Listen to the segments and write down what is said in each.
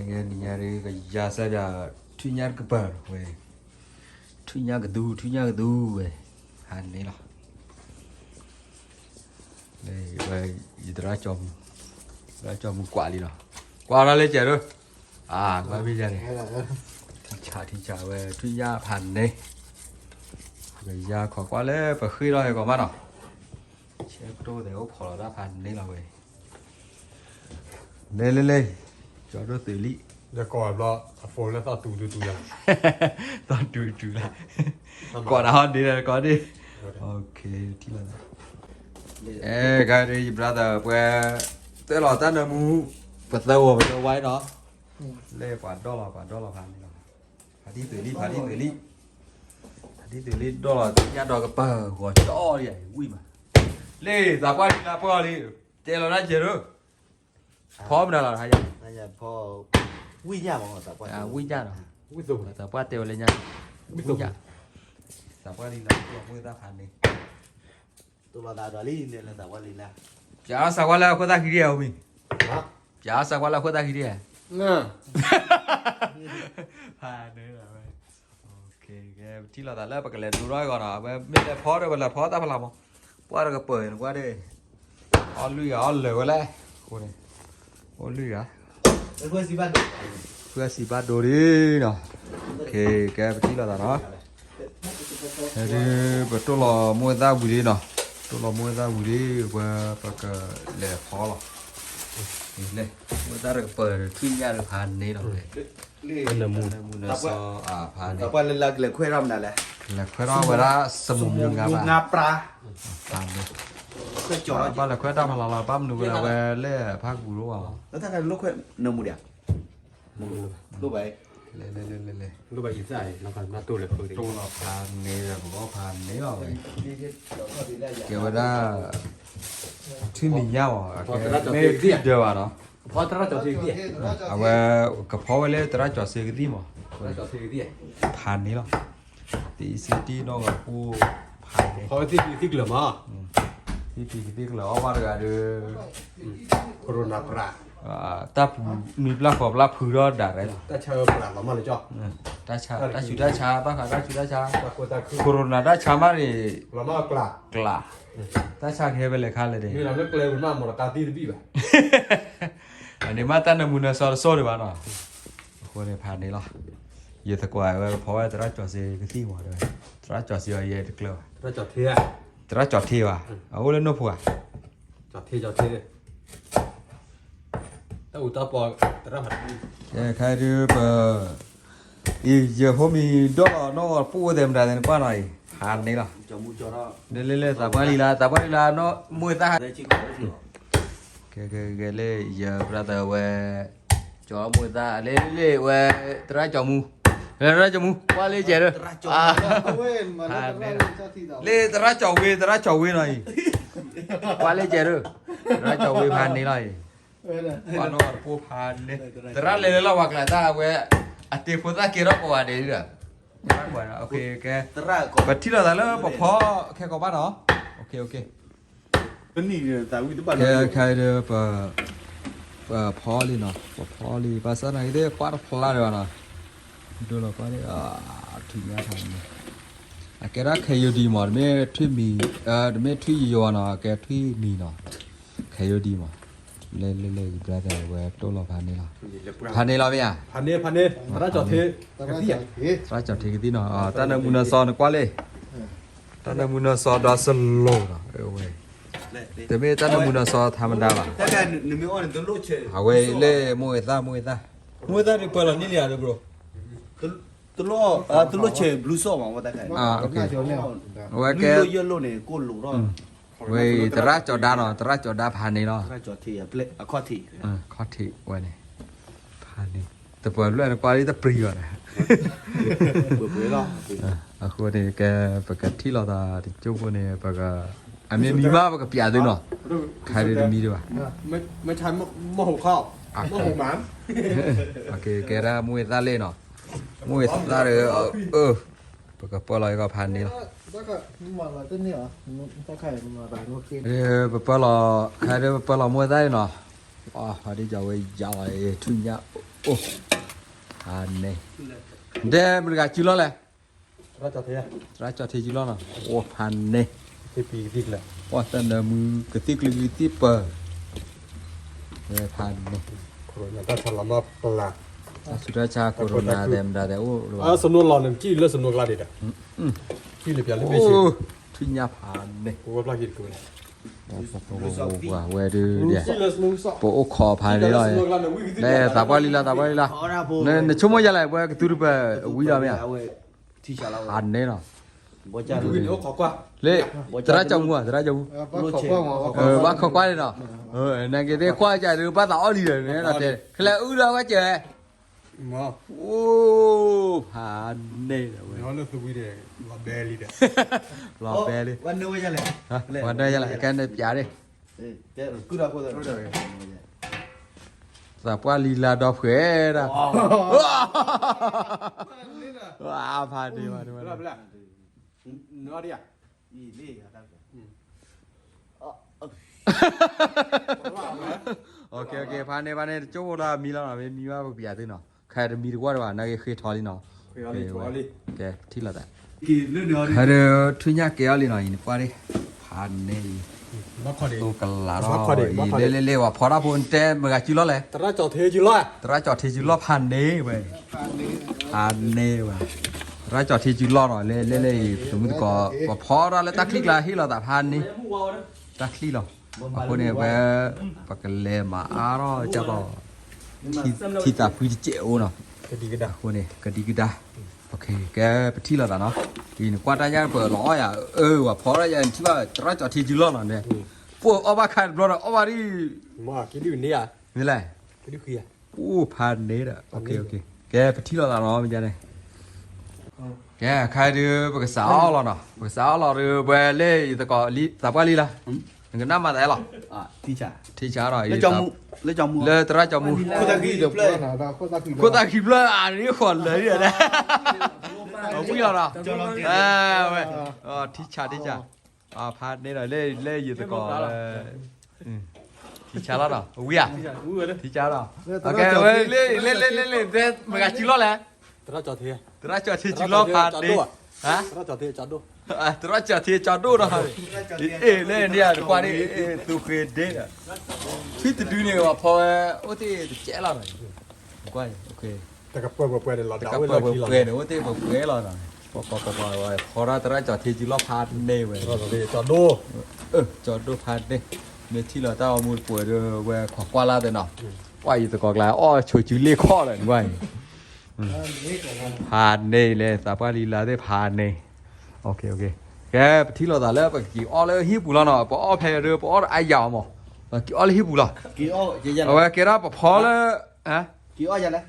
နံၤညါဒ်ကယၤစၢ်ယၤ ထွံၣ်ညၣ်တကပၤဝဲ, ထွံၣ်ညၣ်ကသူ ထွံၣ်ညၣ်ကသူဝဲ, ဟးန့ၣ်လီၤ. ဝဲ ယသရၣ်ကၠီမူ သရၣ်ကၠီမူကွၢ်လံလီၤ. ကွၢ်ထီၣ်လၢကဲးဒိၣ်, အါ ကွၢ်ဘၣ်ယၤန့ၣ်, ထံဆးထံဆးဝဲ ထွံၣ်ညၣ်ဖးန့ၣ်, ကယၤခိးကွၢ်လၢပဃ့ၢ်ထီၣ်ဟဲကီးမးနီၤ, ဆဲးကတိၢ်သဲးအိၣ်ခိးလီၤတၢ်ဖးန့ၣ်လီၤဝဲ. လဲၤလဲၤလဲၤ, ကၠီဒိၣ်သုးလံ, ဒီးကိးဘျီ အဖိလၢသီၣ်တူတူတူလၢ, သီၣ်တူတူလၢ, ကိးဒၣ်ဟီဒ့ဒီးကိးဒ့, ထံၣ်လီၤ, အဲ ကါဒ်ယ brother ပှဲၤ, တဲလီၤတၢ်နၢမူ, ပသၢဝီၤပသၢဝါနီၤ, လဲၤပှၤဒီၣ်လီၤပှၤဒီၣ်လီၤဖးန့ၣ်လီၤ, ဖးဒံၣ်သုးလံ ဖးဒံၣ်သုးလံ, ဖးဒံၣ်သုးလံဒီၣ်လီၤ ညၣ်ဒီးကပၤဂီၤကၠီလံ ဝံၣ်မး, လံ သးပှၢ်လံလၢပှၢ်လံ, တဲလီၤတၢ်ကဲးဒိၣ် ဖီမနုၤလီၤ, ဝံၣ်ညၣ်လီၤ, သးပှၢ်တဲဝဲလၢညါ, ဝံၣ်ညၣ်, သးပှၢ်လံလီၤ မူသၣ်ဖးန့ၣ်, ပျးအီၣ်စးကွၢ်လၢအခိၣ်သၣ်ခံဒံဧါ, အိၣ်မံၤ, ပျးအီၣ်စးကွၢ်လၢအခိၣ်သၣ်ခံဒံဧါ, ဖးန့ၣ်လီၤဝဲ. ပထံၣ်လိာ်သးလၢပကလဲၤဒိးထီၣ်အဂီၢ်နီၤ, အဝဲမ့ၢ်လဲၤဖီဒီးပလဲၤဖီတၢ်ဖးလီၤမး, ပှၢ်တကပၤန့ၣ်ကွၢ်ဒ့ၣ်, အီၣ်လွံၢ်ဂၤအီၣ်လၢာ်ဝဲလဲၣ်, အဃိန့ၣ်, အီၣ်လွံၢ်ဂၤ, ဖုအစံးဘၣ်ဒိဒ်နီၤ, ကဲပထံၣ်လိာ်သးနီၤ, ဒ်ပတိၢ်လီၤမူသၣ်ဝံၤဒ်နီၤ, တိၢ်လီၤမူသၣ်ဝံၤဒ် ပှဲၤပကလဲၤဖီလီၤ, လဲၤ, မူသၣ်တကပၤ ထွံၣ်ညၣ်တဖးန့ၣ်လီၤ, နမူနစီဖးန့ၣ်, လဲၤခွဲးထီၣ်ဝဲဒၣ် စမူမူငါပၤ, ဖးန့ၣ်, ဘၣ်လဲၤခွဲးတၢ်ဖးလီၤလီၤ ဘၣ်မနုၤဝဲဒၣ်ဝဲလဲၣ်ဖးကူရိဘၣ်လီၤ, လဲၤလဲၤလဲၤလဲၤလဲၤ, တိၢ်လီၤဖးန့ၣ်ဒီး ပကဖးန့ၣ်လီၤဝဲ, ကဲဝဲဒၣ် ထွံၣ်မံၤညၣ်မး, မ့ၢ်ထွံၣ်ဒၢးဘၣ်နီၤ, အဝဲကဖီဝဲလၢသရၣ်ကၠီၤစ့ကသံၣ်မး, ဖးန့ၣ်လီၤ, သံစ့တံၢ်နီၣ်ဂီၤပူၤ, ဖးန့ၣ်, သံပံၤကသံၣ်ကျၢၤမး, သံပံၤကသံၣ်ကျၢၤအီၣ်ဘၣ်တဂၤဒီး Corona ပြး, တၢ်ပူၤနွံပျၢ်ဃိးပျၢ်ဖုးထီၣ်ဒၣ်ရဲၣ်လီၤ, တၢ်ဆါ, တၢ်ဆူးတၢ်ဆါ ဘၣ်ဃးတၢ်ဆူးတၢ်ဆါ, Corona တၢ်ဆါမးန့ၣ်, ကျး, တၢ်ဆါကဟဲဖဲလဲၣ်ခါလဲၣ်န့ၣ်, အန့ၣ်မးတၢ်နၢမူနစီတစိၢ်ဒံးဘၣ်နီၤ, အဃိန့ၣ်ဖးန့ၣ်လီၤ, ယသကွၢ်ဝဲကဖီဝဲသရၣ်ကၠီၤစ့ကသံၣ်မး, သရၣ်ကၠီၤစ့အီၤယဲတကျၢၤဘၣ်, သရၣ်ကၠီၤထ့ဧါ, အအိၣ်လၢနိၣ်ဖိဧါ ခဲအံၤဒုးပ, အံၤ ယဖိမံၤဒီၣ်လီၤနီၣ်ပူၣ်အိၣ်သဲးမတၤသဲးနကွၢ်နီၤအံၤ, ဖးန့ၣ်လီၤ, လဲၤလဲၤလဲၤ သးပှၢ်လံလၢ သးပှၢ်လံလၢ မူသၣ်, ကဲကဲကဲလၢ ယ brother ဝဲ, ကၠီမူသၣ် လဲၤလဲၤဝဲ, သရၣ်ကၠီမူ, သရၣ်ကၠီမူ ကွၢ်လၢကဲးဒီး, လၢသရၣ်ကၠီၤဝ့ သရၣ်ကၠီၤဝ့နီၤအံၤ, ကွၢ်လၢကဲးဒီး, သရၣ်ကၠီၤဝ့ဖးန့ၣ်လီၤအံၤ ကွၢ်နီၣ်တပိၢ်ဖးန့ၣ်, သရၣ်လဲၤလဲၤလီၤပှၤကျါတၢ်ဝဲ, အတ့ဖိသၣ်ကဲထီၣ်ကိးဂၤဒဲးဒီး, ကဲ, ပထံၣ်လိာ်သးလၢပဖီခဲကိးဘၣ်နီၤ, ခဲအံၤဒီးပ, ပဖီလံနီၤ, ပဖီလံ ဘၣ်ဆၣ်သနာ်က့သ့ၣ်ကွၢ်တဖျါဒံးဘၣ်နီၤ, ဒိလီၤကွၢ်န့ၣ်, ထွံၣ်ညၣ်ဖးန့ၣ်, အကဲဒၣ်ခဲယိၤဒံမး တမ့ၢ်ထွံၣ်မံၤ, တမ့ၢ်ထွံၣ်ယိၤနီၤ အကဲထွံၣ်မံၤနီၤ, ခဲယိၤဒံမး, လဲၤလဲၤလဲၤ ယ brother ဝဲတိၢ်လီၤဖးန့ၣ်လီၤ, ဖးန့ၣ်လီၤမ့ၢ်ဧါ, သရၣ်ကၠီၤထ့ကသံၣ်နီၤ, တၢ်နၢမူနစီနကွၢ်လံ, တၢ်နၢမူနစီဒီးစလိၤနီၤ, ဝဲ, တမ့ၢ်တၢ်နၢမူနစီ ธรรมดา ဘၣ်, အဝဲလၢမိၢ်ဝဲသၣ် မိၢ်ဝဲသၣ်, မိၢ်ဝဲသၣ်ဒုးပၢလီၤန့ၢ်လံဧါဒီး ဘျိ တလိၣ်ဆဲးဘျုးစီၣ်မး, အဝဲကဲ, ဝဲ, သရၣ်ကၠီၤဒါနီၤ, သရၣ်ကၠီၤဒါဖးန့ၣ်လီၤ, အခီၣ်ထံးဝဲန့ၣ်, ဖးန့ၣ်, တပှၤဖျၢၣ်နကွၢ်လံတပျံၤဘၣ်န့ၣ်, အဃိန့ၣ် ကဲ, ပကထံၣ်လိာ်သးတကၠိၢ်ဖိန့ၣ် ပက, အမ့ၢ်မံၤမး ပကပျးသုနီၤ, ခဲအံၤဒုးတမံၤဒံးဘၣ်, ကဲဒၣ်မိၢ်ဝဲသၣ်လံနီၤ, မိၢ်ဝဲသၣ်ဒီး, ပကပၢလီၤအံၤကီးဖးန့ၣ်လီၤ, ပပၢလီၤ, ခဲဒုးပပၢလီၤမိၢ်ဝဲသၣ်လံနီၤ, အဒ်ကၠီၤဝဲယါလီၤ ထွံၣ်ညၣ် အိၣ်, ဖးန့ၣ်, ဒဲမတၤတဂၤစုလီၢ်လဲၣ်, သရၣ်ကၠီၤထံစုလီၢ်နီၤ, အိၣ်ဖးန့ၣ်, ပှၤသနၢမူကသံၣ်ကျုကသံၣ်ပၢၤ, ဖးန့ၣ်, တၢ်ဆူးတၢ်ဆါ corona သဲးမတၤသဲးအိၣ်လၢၤဘၣ်, အိၣ်, ထွံၣ်ညၣ်ဖးန့ၣ်, ဝဲဒုး, ပအိၣ်ခိးဖးန့ၣ်လီၤ, လၢသးပှၢ်လံလၢ သးပှၢ်လံလၢ, နဆိကမိၣ်ယၤလဲၣ် ပှၤကသူတပၢၢ်ဝံၤဒီးမ့ၢ်ဧါ, ဖးန့ၣ်လီၤ, လၢ, သရၣ်ကၠီၤမူဧါ သရၣ်ကၠီၤမူ, ဘၣ်ခိးကွၢ်န့ၣ်နီၤ, နက့ၤသ့ၣ်ကွၢ်ကၢ်ဒုး ဘၣ်သးအီၣ်လံဒီး နတဲ, ခဲလၢာ်အုၣ်ဒီးကွၢ်ကၢ်, အိၣ်, ဖးန့ၣ်ဒီးဝဲ, လီၤဘဲလံ, ပှၤနၢယၤလဲၣ်, ကဲနပျးဒ့ၣ်, သးပှၢ်လံလၢဒီဖှဲးဒၣ်, ဖးန့ၣ်, ဖးန့ၣ် ဖးန့ၣ် တကၠိဖိလၢအမံလီၤနီၤ, မ့ၢ်မံဘၣ်ပကပျးသုနီၤ, ခဲတမံတကွၢ်ဒံးဘၣ် နာ်က့ဃ့ထီလံနီၤ, ကဲထံၣ်လိာ်သး, ခဲဒီးထွံၣ်ညၣ်ကဲအီၤလံနီၤ, အံၤနကွၢ်ဒ့ၣ်, ဖးန့ၣ်အံၤ, သိကလးထီၣ်အံၤ, လ့လ့လ့ ပှၤဖီတၢ်ဖိ နတဲမတၤတဂၤစုလီၢ်လဲၣ်, သရၣ်ကၠီၤထံစုလီၢ်, ဖးန့ၣ်ဝဲ, ဖးန့ၣ်ဝဲ, သရၣ်ကၠီၤထံစုလီၢ်နီၤ, လ့လ့လ့အံၤ ပမုၢ်သကိး ပှၤဖီတၢ်လၢတၢ်ချံကျါ ဟ့ၣ်လိာ်သးဖးန့ၣ်, တၢ်ချံလီၤ, အဃိန့ၣ် ပ, ပကလဲၤမၤအါထီၣ်ကၢ်သိး, ထံသးဖှံတစဲးအိၣ်နီၤ, အဃိန့ၣ် ကဒံကဒါ, ကဲပထံၣ်လိာ်သးနီၤ, အံၤနကွၢ်တၢ်ညါပၢၢ်လီၤအီၣ်ယၤ, အၢ ပှၤဖီတၢ်ယၤ နထံၣ်ဘၣ် သရၣ်ကၠီၤထံစုလီၢ်နီၤ, ပှၤအီၣ်ဘၣ်ခါတဘျီဒီး အီၣ်ဘၣ်ဒ်, မ့ၢ်လဲၣ်, အိၣ်ဖးန့ၣ်ဒီး, ကဲပထံၣ်လိာ်သးနီၤ မ့ၢ်န့ၣ် ကဲခါဒုး ပကစးအီၣ်လီၤနီၤ, ပကစးအီၣ်လီၤဒီး ပှၤလၢယသကိး သးပှၢ်လံလၢ, နကနၣ်မၤသးလီၤ, ထံဆးဒီး, လၢသရၣ်ကၠီၤမူ, ခိၣ်သၣ်ခံဖျၢၣ်အရ့ဃီၤလၢာ်, ဝံၤလီၤနီၤ, ဝဲ, ထံဆး ထံဆး, ဖးန့ၣ်ဒီး လၢယသကိး ထံဆးလီၤနီၤ, ဝံၤဧါ, ထံဆးလီၤ, လ့လ့လ့ မတၤတဂၤစုလီၢ်လဲၣ်, သရၣ်ကၠီၤထံစုလီၢ်ဖးန့ၣ်, သရၣ်ကၠီၤထံကၠီဒိၣ်နီၤ, အ့ၣ် လၢန့ၣ်တကွၢ်န့ၣ် သူဃ့ဒ့ဒီး, ထွံၣ်တဒုန့ၣ် ပှၤဖီဝဲ အိၣ်သ့ၣ်တကဲလီၤနီၤ, ကွၢ်, တကပှဲၤပှဲၤန့ၣ် အိၣ်သ့ၣ်ပှဲၤပှဲၤလီၤနီၤ, ပှၤကိးကိးပှၤဝဲ ဖီတၢ်သရၣ်ကၠီၤထံစုလီၢ်ဖးန့ၣ်ဝဲ, ကၠီဒိၣ်, ကၠီဒိၣ်ဖးန့ၣ်, မ့ၢ်ထံၣ်လီၤတၢ်အိၣ်မူတပှဲၤဒီး ဝဲခိးကွၢ်လၢသ့ၣ်နီၤ, ကွၢ်ယသကိးကျါ အီၣ်ဆိးစုလ့ၣ်ခီၣ်ဒီး နကွၢ်အံၤ ဖးန့ၣ်လဲၣ် သးပှၢ်လံလၢသ့ၣ်ဖးန့ၣ်, ကဲ ပထံၣ်လိာ်သးလၢပကက့ၤအီၣ်လၢဟံၣ်ပူၤလီၤနီၤ, ပအီၣ်ဖဲဒီး ပအီၣ်တအါယၤအီၤမး, ပက့ၤအီၣ်လၢဟံၣ်ပူၤလီၤ, အဝဲကဲထီၣ်ပဖီလၢ, ဝံၣ်ဝံၣ်သိသိလီၤနီ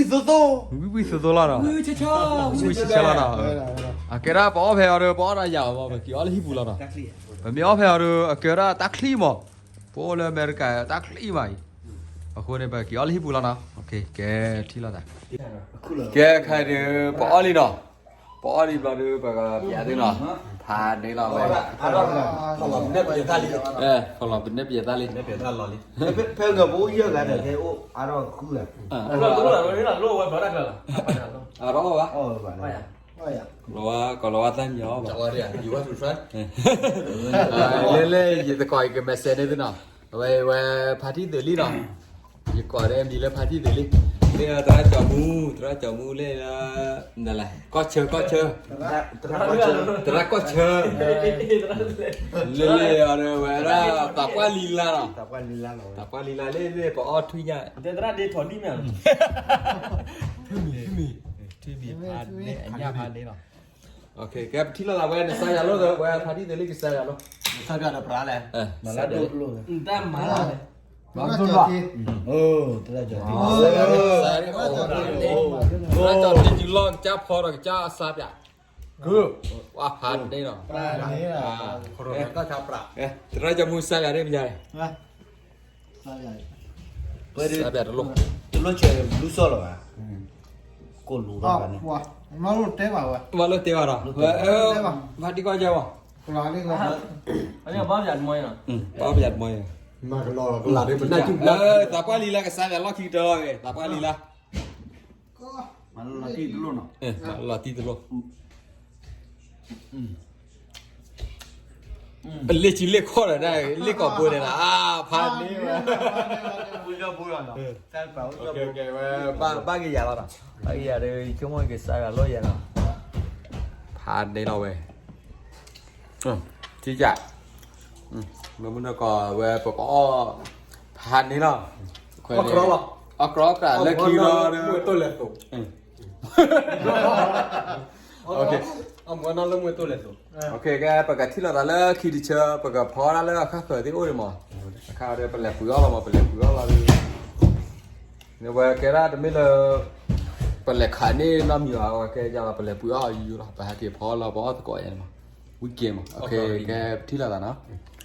ၤ, ဝံၣ်ဆဲဆဲလီၤနီၤ, အကဲဒၣ်ပအီၣ်ဖဲအီၤဒီး ပအီၣ်တအါယၤအီၤမး ပက့ၤအီၣ်လၢဟံၣ်ပူၤလီၤနီၤ, ပမ့ၢ်အီၣ်ဖဲအီၤဒီး အကဲဒၣ်တၢ်ချံမး, ပအိၣ်လၢအမဲရကၤတၢ်ချံမးအံၤ, အဃိန့ၣ် ပက့ၤအီၣ်လၢဟံၣ်ပူၤလီၤနီၤ, ကဲထံၣ်လိာ်သး, ကဲခါဒီး ပအီၣ်လံနီၤ, ပအီၣ်လံဘျီဒီး ပကပျးသုနီၤ, ဖးန့ၣ်လီၤဝဲ, ဖီလီၤပနဲၣ်ပျဲးသၣ်လံ, ဖဲပအိၣ်ယဲၢ်ဂၤန့ၣ် ဖဲအိၣ်အါထီၣ်ဃုဂၤ, အါထီၣ်ဘၣ်, လီၤဝါ ကီးလီၤဝါသၣ်မံၤအီၤဘၣ်, လၢလၢယသကိးအံၤကမဲာ်စဲးန့ၢ်သုနီၤ, အဝဲဝဲဖါတံၢ်သုးလံနီၤ, ယကိးဒီးမံၤလၢဖါတံၢ်သုးလံ, လၢသရၣ်ကၠီၤမူ, သရၣ်ကၠီၤမူလၢ, ကီၢ်ဆၢ, ကီၢ်ဆၢ, သရၣ်ကီၢ်ဆၢ, လၢလၢအီၤဒီးဝဲဒၣ်သးပှၢ်လံလါနီၤ, သးပှၢ်လံလါလၢလၢပအီၣ်ထွံၣ်ညၣ်, ထွံၣ်မံၤ, ထွံၣ်မံၤဖးန့ၣ် အညၣ်ဖးန့ၣ်နီၤ ကဲ ပထံၣ်လိာ်သးဝဲ နစါယၤလိာ်သးဝဲ ဖါတံၢ်သုးလံ ကစါယၤလိာ်, စါယၤဒီးပြးလဲၣ်, မၤလၢဒိၣ်တလိၣ်, မၤလၢဒိၣ်တလိၣ်, သရၣ်ကၠီၤထံ, သရၣ်ကၠီၤထံ တုၤလီၢ်ကစၢ်ဖီဒီးကစၢ်အစါပြး, ဖးန့ၣ်နီၤ, သရၣ်ကၠီၤမူစါယၤဒ်မ့ၢ်ယၤန့ၣ် စါပြးတလိၣ်, တလိၣ်ဆဲးဘျုးစီၣ်လီၤဘၣ်, ကိၣ်လူၤဘၣ်န့ၣ်, မၤလိၣ်တဲဘၣ်ဝဲ, မၤလိၣ်တဲဘၣ်, မၤတံၢ်ကီၢ်ယဲဘၣ်, ဘၣ်ပယၤတမီၤ, ဘၣ်ပယၤတမီၤ, မၤကလီကလးဒ်ပနၢ်ကၠူၣ်ဘျီ, သးပှၢ်လံလၢကစၢ်ယွၤလီၢ်ခံကတၢၢ်လီၤ, သးပှၢ်လံလၢ လီၤတံၢ်တလိၣ်နီၤ, လီၤတံၢ်တလိၣ်, လ့ၣ်ဆံလ့ၣ်ခီၣ်ဒီး လ့ၣ်ကီးဘိန့ၣ်လီၤ, ဖးန့ၢ်ဝဲ, ဘၣ်က့ၤယၤလီၤနီၤ, ဘၣ်က့ၤယၤဒီး ဆိကမိၣ်က့ၤကစၢ်ယွၤလီၢ်ယၤနီၤ, ဖးန့ၢ်လီၤဝဲ, ထံၣ်ကၢ်, မ့ၢ်မုၢ်နၢ်ကီးဝဲပကအီၣ်, ဖးန့ၢ်လီၤ, အီၣ်ကြီလီၤ, အီၣ်ကြီလၢခံလီၤ, အမူနၢ်လၢမူတိၢ်လဲၤသိး, အမူနၢ်လၢမူတိၢ်လဲၤသိး, ကဲပကထံၣ်လိာ်သးလၢခံတဆၢ ပကဖီဒၣ်လၢအခါဃၢၤသ့ၣ်အိၣ်ဒံးမး, အခါဒီးပလဲၤပှ့ၤအီၣ်လီၤမး ပလဲၤပှ့ၤအီၣ်လီၤဒီး န့ၣ်ဝဲကဲဒၣ်တမ့ၢ်လၢ ပလဲၤခးန့ၢ်နီတမံၤဘၣ်, ဝဲကဲဒ်လီၤ ပလဲၤပှ့ၤအီၣ်ယူယူလီၤ, ပဟဲက့ၤဖီလီၤ ပအီၣ်သကိးယဲန့ၣ်မး, ဝံၤကဲမး, ကဲပထံၣ်လိာ်သးနီၤ.